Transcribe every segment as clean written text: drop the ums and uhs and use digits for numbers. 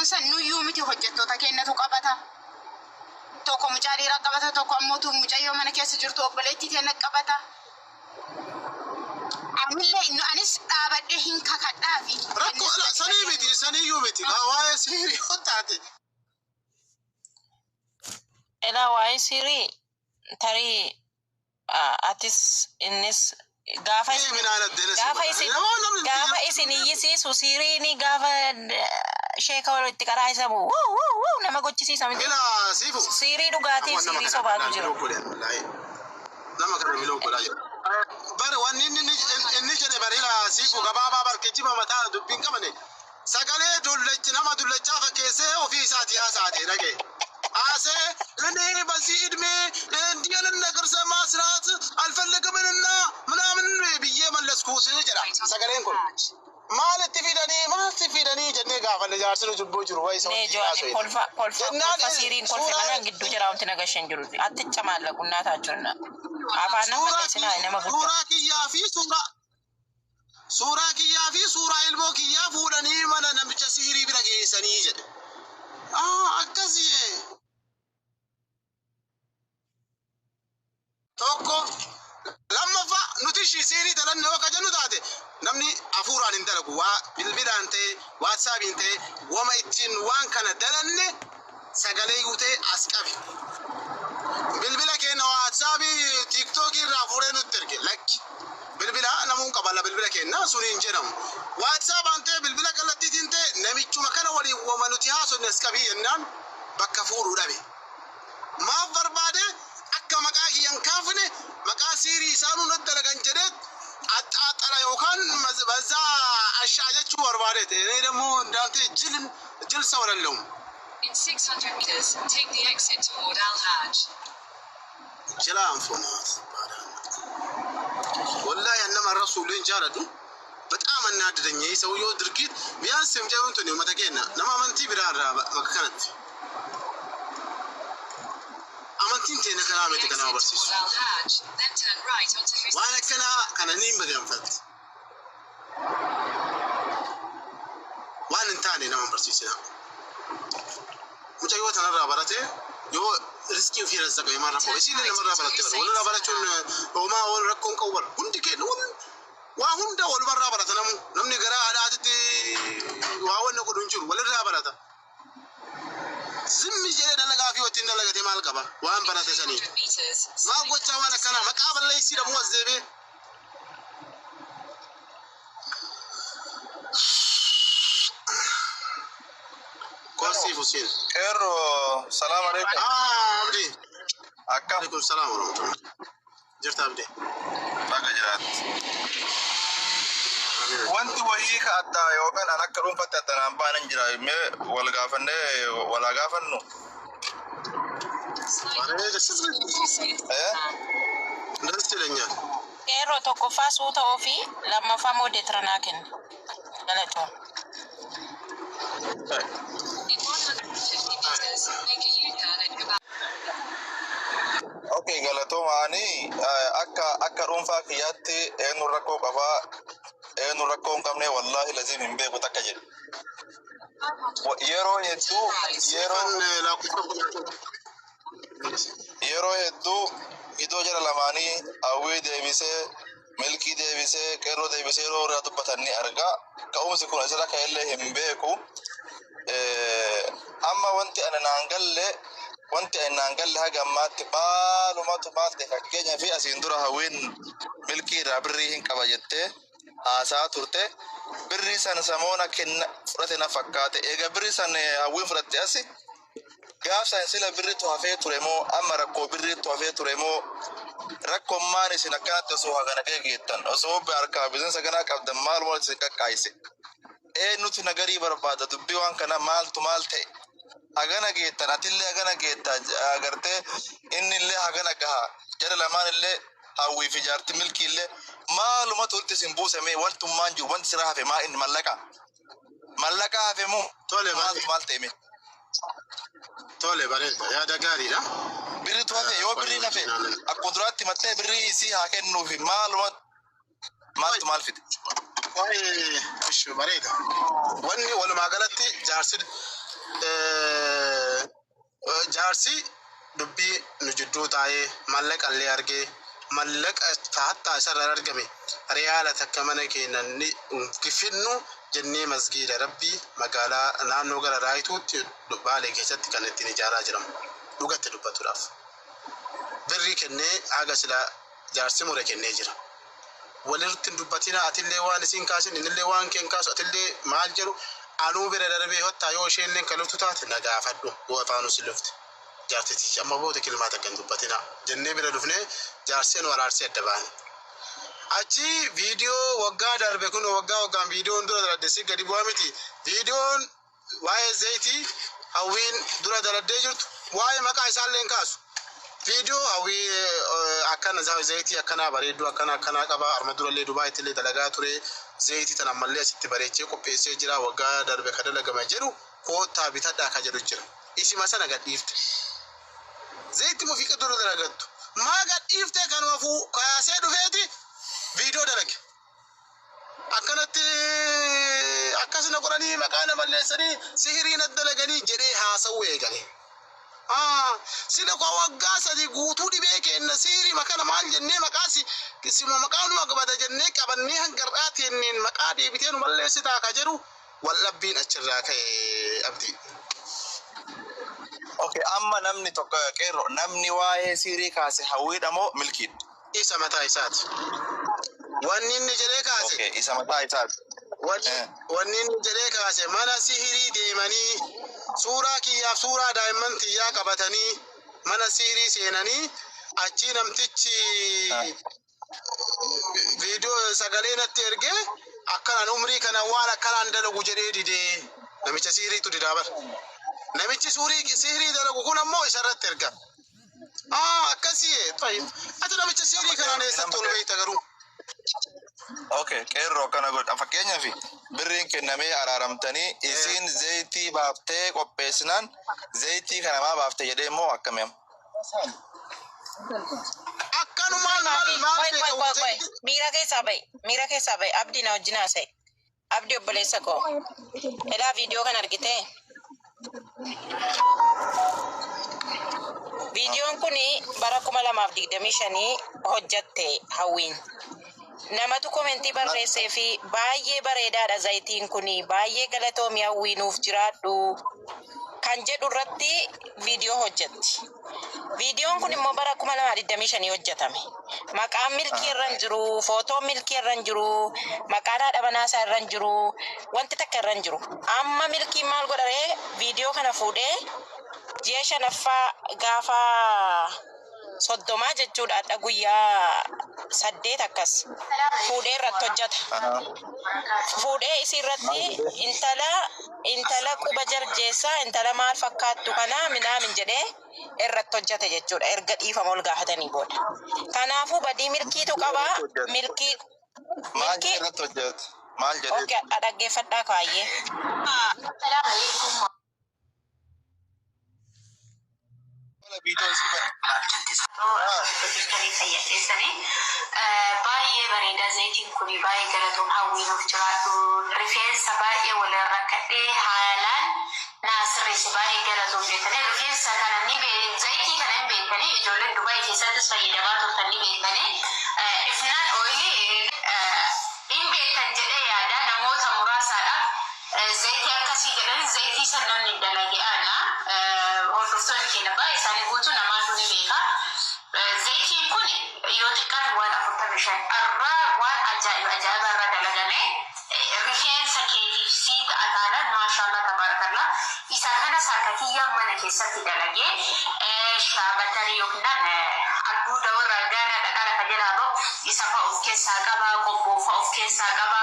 san nuyyuu miti hojjettoota keenyatu qabata. Tokko mucaa dhiiraa qabata, tokko ammoo mucayyoo mana keessa jirtu obboleettii teenya qabata. Anillee anis dhaabadhee hin kakadhaafi. Rakkoo sanii miti, saniyyuu miti. Waa'ee siirii yoo taate. Elaa, waa'ee siirii tarii atis innis gaafa isin gaafa isin iyyisiisu siiriin gaafa sheeka walitti qaraa isa wuu wuu wuu nama gochisiisa miti. Ilaa siifu. Siirii dhugaatiif siirii sobaatu jira. Nama kana miloo godhaa jira. Bari wanni inni jedhe bari ilaa siifu gabaabaa barkeechima mataa dubbiin qabane sagalee dullachi nama dullachaa fakkeessee ofii isaatii haasa'ate dhagee. Haasee እኔ በዚህ እድሜ እንዲህ አይነት ነገር መስራት አልፈልግምና ምናምን ብዬ መለስኩት jedha sagaleen kun. Maalitti fidanii, maalti fidanii jennee gaafanne jaarsi nu jibbuu jiru wayi isa Nee wajjin joani haasa'e. kolfa kolfa Jennaan kolfa siiriin kolfe kanaan gidduu jira wanti nagashan jiru. Atticha maallaqunnaa taachurna. Afaan nama balleessinaa nama guddaa. Suuraa kiyyaa fi suuraa ilmoo kiyyaa fuudhanii mana namicha sihirii bira geessanii jedhe. Ah, akkasii. Tokko lammaffaa nuti ishii siirii dalanne yoo ka jennu taate, namni hafuuraan hin dalagu, waa bilbilaan ta'e, WhatsAppiin ta'e, wama ittiin waan kana dalanne sagalee guutee as qabi. Bilbila keenya WhatsAppii, TikTokii irraa fuudhee nutti erge, lakki. Bilbila namuun qabala, bilbila keenya sun hin jedhamu. WhatsAppaan ta'e, bilbila kallattiitiin ta'e, namichuma kana waliin wama nuti haasofne as qabii jennaan bakka fuudhuu dhabe. Maaf barbaade? Akka maqaa kiyyan kaafne, maqaa siirii isaanuu natti dalagan jedhee axxaaxara yookaan በዛ አሻ jechuu barbaadeete. እኔ ደግሞ እንዳንተ ጅል ጅል ሰው አይደለሁም። In 600 meters, take the exit toward Al Hajj. ጅላ አንፎናት ይባላል። ወላሂ nama rasuulin jaaladhu በጣም አናደደኝ ይህ ሰውየው ድርጊት። ቢያንስ mucayyoon tuni uummata keenya nama amantii biraa irraa bakka kanatti amantiin teenya kanaa miti kanaa Exit barsiisu. toward Al Hajj, then turn right onto Hussein. Waan akkanaa kana ni maganfatti. Waan hin taane nama barsiisina. Mucayyoo tanarraa barate yoo riskii ofii razzaqame maal rakkoo isiillee namarraa baratte bara walirraa barachuun homaa wal rakkoon qabu bara hundi keenya wal waa hunda walumarraa barata. Namni gara haadhaatitti waa wanna godhu hin jiru, walirraa barata. Zimmi jedhee dalagaa fi wajjin dalagate maal qaba waan barate sanii. 200 meters, Maal gochaa waan akkanaa maqaa balleessii dhabuu as deebi'ee. Korsiif Hussein. Qeerroo, salaam alaikum. Ah, Abdi. Akkam? Alaikum salaam wa rahmatullah. Jirta, Abdi? Baga jiraatti. Wanti wayii ka addaa yookaan an akka dhuunfaatti adda naan baanan jira. Mee wal gaafannee walaa gaafannu. Bareeda sirriitti. Eh? ደስ ይለኛል። Qeerroo, tokkoffaa suuta ofii, lammaffaa moderator naa kenna. Galatoon. In 150 meters, make a U-turn at Kebab. Okay, galatooma. Ani akka dhuunfaa kiyyaatti eenyu rakkoo qabaa, eenyu rakkoo hin qabne, wallaahi laziim hin beeku takka jedhu. Yeroo hedduu yeroo Siifan lakkoofsa yeroo hedduu iddoo jala lamaanii hawwii deebisee, milkii deebisee, qeerroo deebisee yeroo irraa dubbatan ni argaa. Ka'umsi kun asirra ka'ellee hin beeku. Amma wanti ani naan galle haga ammaatti maalumatu maal ta'e? Fakkeenya fi asiin dura hawwiin milkii irraa birrii hin qaba jettee haasaa turte. Birrii san samoona kenna fudhate na fakkaate. Egaa birrii san hawwiin fudhatte asi gaaf san sila birriitu hafee ture moo, amma rakkoo birriitu hafee ture moo, rakkoon isin akkanatti osoo hagana geettan, osoo harkaa bizinsa kanaa qabdan, maaluma isin qaqqaayise? Eenyutu nagarii barbaada dubbii waan kana? Maaltu maal ta'e hagana geettan? Atillee hagana geetta agartee, inni illee hagana gaha, jara lamaan illee, hawwii fi jaarti milkii illee, maalumatu walitti isin buuse? Mee wantummaan jiru, wanti sirraa hafe maa inni? Mallaqa hafe moo Tole, maaltu maal ta'e mee? Tole, bareeda, yaada gaariidha. Birritu hafe yoo birriin hafe akkuma duraatti mattee birrii isii haa kennuufi. Maaluma maaltu maal fide? Waa'ee ishi bareeda. Wanni walumaa galatti jaarsi Jaarsi dubbii nu jidduu taa'ee mallaqa illee argee, mallaqa hattaa isarraa argame riyaala takka mana keenya ni finnu jennee, masgiida Rabbii magaalaa naannoo gara Raayituutti Baalee keessatti kan ittiin ijaaraa jiramu, dhugatti dubbatuudhaaf. Birrii kennee, haga sila jaarsi mure kennee jira. Walirratti hin dubbatina, atillee waan isiin kaasin, innillee waan keen kaasu, atillee maal jedhu, anuu bira darbee hottaa, yoo isheenillee kan luftu taate na gaafadhu, yoo afaanuu si lufte. Jaartitichi amma booda kilmaa takka hin dubbatina jennee bira dhufnee, jaarseen nu araarsee adda baane. Achi viidiyoo waggaa darbe kun, waggaa waggaan viidiyoon dura daladde si gadi bu'aa miti. Viidiyoon waa'ee zayitii Hawwiin dura daladdee jirtu, waa'ee maqaa isaallee hin kaasu. Viidiyoo Hawwii akkana, zayitii akkanaa bareedduu akkana akkanaa qaba, arma durallee Dubaayitti illee dalagaa ture, zayitii tana ammallee asitti bareechee qopheessee jira, waggaa darbe ka dalagame jedhu, koottaa bitadhaa ka jedhu jira. Isima sana gadhiifte. Zayitii mufiiqa dura dalagattu. Maa gadhiifte? Kanuma fuu kaasee dhufeeti viidiyoo dalage. Akkanatti akkasina godhanii maqaa na balleessanii, sihirii na dalaganii jedhee haasa'uu eegale. Sila koo waggaa 3 guutuu dhibee kenna, sihirii makana maal jennee, maqaa si sima maqaa nu agabata jennee qabannee hangar'aa teenneen maqaa deebitee nu balleessitaa ka jedhu, waldhabbiin achirraa ka'e, Abdii. Okay, amma namni tokko, qeerroo, namni waa'ee siirii kaase Hawwiidha moo Milkiidha? Isa mataa isaati. Wanni inni jedhee kaase. Okay, isa mataa isaati. Wanni inni jedhee kaase, mana sihirii deemanii suuraa kiyyaaf suuraa daa'imman tiyyaa qabatanii mana sihirii seenanii, achii namtichi viidiyoo sagalee natti ergee, akkanaan umrii kana waan akkanaan dalagu jedhee didee, namicha sihiriitu didaa bara. Namichi suurii sihirii dalagu kun ammoo isarratti erga. Akkasii tayyib. Ati namicha sihirii kanaan eessatti ol beekta garuu? Okay, qeerroo, akkana godha. Fakkeenyaaf birriin kennamee araaramtanii, isiin zayitii baaftee qopheessinaan, zayitii kana maa baafte jedhee immoo akkami? Akkanumaan maal maal Qoy, qoy, qoy, qoy. beekamu? Miira keessaa ba'i. Miira keessaa ba'i. Abdii na wajjin haasa'e. Abdii, obboleessa koo. Elaa, viidiyoo kan argitee? Viidiyoon kun bara 2025 hojjatte Hawwiin. Namatu komentii barreessee fi "Baay'ee bareedaadha zayitiin kun, baay'ee galatoomi Hawwii, nuuf jiraadhu" kan jedhu irratti viidiyoo hojjetti. Viidiyoon kun immoo bara 2025 hojjetame. Maqaan Milkii irra hin jiru, footoon Milkii irra hin jiru, maqaan haadha manaasaa irra hin jiru, wanti takka irra hin jiru. Amma Milkiin maal godharee, viidiyoo kana fuudhee ji'a shanaffaa gaafa 30 jechuudha, hadha guyyaa 8 akkas fuudhee irratti hojjeta. Fuudhee isii irratti intala quba jarjeessaa, intala maal fakkaattu kanaa minaamin jedhee irratti hojjete jechuudha, erga dhiifama ol gaafatanii booda. Kanaafuu badii Milkiitu qabaa, Milkii Maal Milkii jedhee irratti hojjete? Maal jedhee? Okay, dhaggeeffadhaa kaayyee. Viidiyoo isii bane. Baay'ee bareeda zayitiin kun, baay'ee galatoom Hawwii, nuuf jiraadhu. Rifeensa baay'ee waliin rakkadhee haalaan naa sirreesse, baay'ee galatoom jettanii. Rifeensa kana ni zayitii kana hin beektanii, ijoolleen Dubaay keessattis fayyadamaa turtan ni beektanii. Ifnaan oilii hin beektan jedhee yaada, namoota muraasaadhaaf zayitii akkasii jedhanii, zayitii san namni dalage ana. Hordoftoonni keenya baay'ee isaanii guutuu namaatu ni beeka. Zayitiin kun yoo xiqqaate waan 45 irraa, waan ajaa'iba ajaa'iba irraa dalagame, rifeensa keetiif sii ta'a taanaan, maashaallah tabaarakallaa. Isa kana harka kiyyaan mana keessatti dalagee, shea butterii yookiin albuuda warra Gaanaa dhaqaa lafa jalaa ba'u isa fa'a of keessaa qaba, qobboo fa'a of keessaa qaba,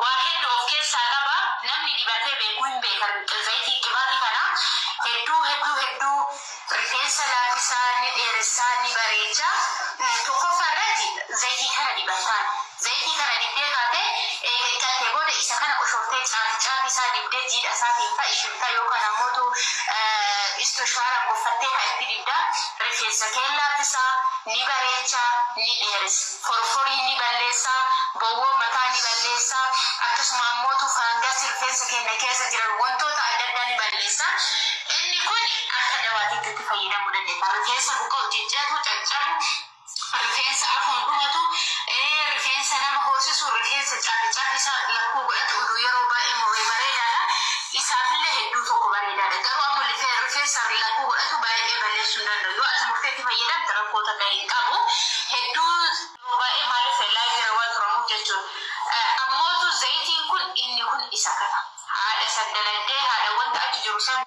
waa hedduu of keessaa qaba. Namni dibatee beekuu hin beekan, zayitii qibaatii kana hedduu hedduu hedduu rifeensa laaffisaa, ni dheeressaa, ni bareecha. Tokkoffaa irratti zayitii kana dibataan, zayitii kana dibdee kaatee eega dhiqattee booda, isa kana qoshortee caafi caafi isaa dibdee, jiidha isaatiin fa'a ishimtaa yookaan ammootu istoshaaraan goffattee fa'a itti dibdaa. Rifeensa kee laaffisaa, ni bareechaa, ni dheeressa. Forforii ni balleessaa, bowwoo mataa ni balleessaa, akkasuma ammootu faangasii rifeensa keenya keessa jiran wantoota adda addaa ni balleessa. Inni kun akka dawaatiitti itti fayyadamuu dandeetta. Rifeensa buqqa'u, ciccatu, caccabu, rifeensa afuun dhumatu, rifeensa nama hoosisu, rifeensa cafisa lakkuu godhatu oduu yeroo baay'ee muree bareedaadha. Isaafillee hedduu tokko bareedaadha. Garuu ammoo rifeensa lakkuu godhatu baay'ee balleessuu hin danda'u. Yoo ati murteetti fayyadamte rakkoo takka hin qabu. Hedduu yeroo baay'ee maaliif laayira waan turamuuf jechuudha. Ammootu zayitiin kun inni kun isa kana. Haadha san daladdee haadha wanta achi jiru san